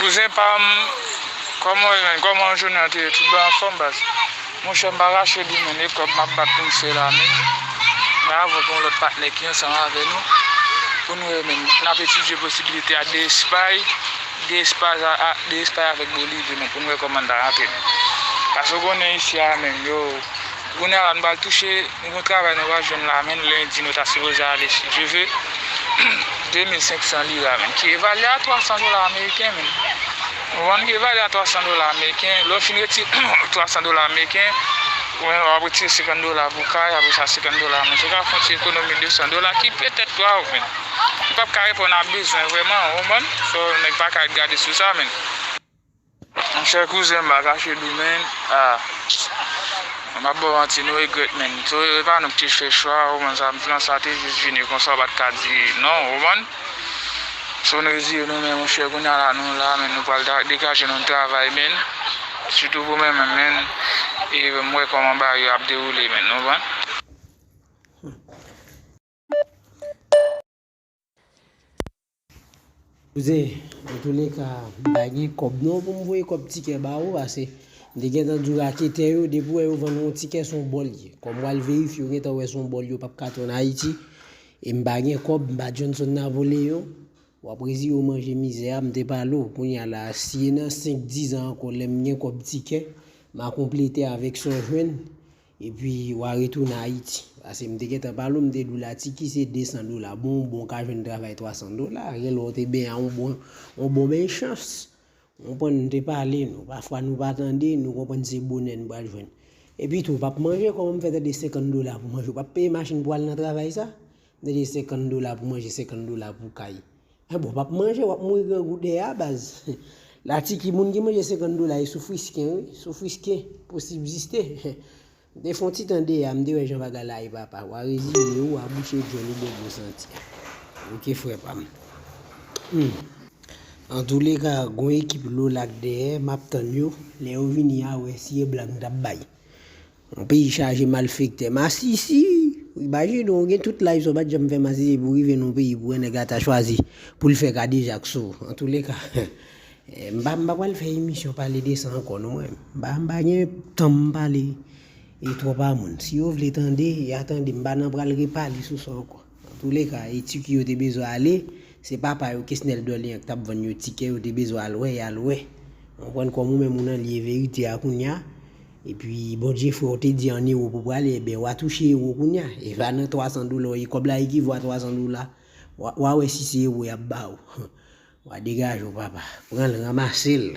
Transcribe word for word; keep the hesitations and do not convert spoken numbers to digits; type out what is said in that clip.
Kouzen pa m, kòman w ye, menn? Kòman jounen an te ye? Tout bon anfòm, baz? Monchè, m pa kache di w, menn, e kòb m ap bat pou m fè la, menn. Men avè w gen yon lòt patnè ki ansanm avè nou. Pou n wè, menn, n ap etidye posibilite a de espay, de espay a, a, de espay avèk Bolivi, menn, pou n wè kòman n ta rantre, menn. Paske w konnen isi a, menn, yo, kounye a la, nou pral touche, nou gen yon travay nou pral jwenn la, menn, lendi, nou ta sipoze ale, si Dye ve, de mil senk san lira, menn, ki evalye a twa san dola ameriken, menn. Ou konprann, ki evalye a twa san dola ameriken. Lè w fin retire twa san dola ameriken, ou menm w ap retire senkant dola pou kay, apre sa senkant dola manje, w ka fè yon ti ekonomi de san dola ki petèt twa ou, menn. Li p ap ka reponn a bezwen vrèman, ou konprann? So, nèg pa ka ret gade sou sa, menn. Monchè kouzen, m pa kache di w, menn. Ah. M ap ba w manti, nou regrèt, menn. So, e pa nou ki te fè chwa, ou konprann sa, plan sa te jis vini konsa, w pa t ka di non, ou konprann? So, nou reziye nou, men monchè, kounye a la, nou la, menn, nou pral da-, degaje nou travay, menn. Sitou pou mwen menm, menn. E m wè kòman bagay yo ap dewoule, menn, ou konprann? Kouzen, antouleka, m pa gen kòb non pou m voye kòb tikè ba ou, paske m te gentan di w raketè yo, depi w wè yo vann yon tikè, se yon bòl ye. Kòm w al verifye, yo gentan wè se yon bòl, yo p ap ka tounen Ayiti. E m pa gen kòb, m pa Johnson Napoleon. W ap reziye w manje mizè a, m te pale w. Kounye a la, si e nan senk, diz an ankò, lè m gen kòb tikè, m a konplete avèk sa w jwenn. Epi w a retounen Ayiti. Paske m te gentan pale w, m te di w la, tiki se de san dola. Bon, bon, w ka jwenn travay twa san dola. Gen lè w te benyen a yon bon, yon bon benyen chans. Ou konprann, m te pale nou. Pafwa nou pa tande, nou konprann se bonè nou pral jwenn. Epi tou, w p ap manje, kòman m fè tande senkant dola pou manje? W p ap peye machin pou w al nan travay sa? M tande senkant dola pou manje, senkant dola pou kay. Enben, w p ap manje, w ap mouri grangou dèyè a, baz. La tiki, moun ki manje senkant dola, e soufrisken, wi. Soufrisken pou sibziste. M te fè yon ti tan dèyè a, m te wè jan bagay la ye, papa. W a reziye w, w a bouche djòl ou, bòbò santi. Ok, frè pa m. Hmm. Antouleka, gon ekip Lolak dèyè, m ap tann yo. Lè yo vini a, wè si e blag m t ap bay. Yon peyi chaje malfektè. Masisi! Imajine w, ou gen tout live sa w pa t janm fè Masisi pou w rive nan yon peyi pou wè nèg la ta chwazi pou l fè kadejak sou ou. Antouleka, eh, m pa, m pa pral fè emisyon pale de sa ankò non mwen. M pa, m pa gen tan m pale e twòp a moun. Si yo vle tande, y a tande. M pa nan pral repale sou sa ankò. Antouleka, e tiki yo te bezwen ale, se papa yo, Kesnel Dorlean, ki t ap vann yo tikè, yo te bezwen al wè, y al wè. Ou konprann, kòm ou menm ou nan lye verite a kounye a. Epi, Bondye fè w te di an ewo pou prale, ebyen, w a touche ewo kounye a. E pa nan twa san dola, e kòb la ekivo a twa san dola. W a, w a wè si se ewo y ap ba w. W a degaje w, papa. Pran l, ranmase l.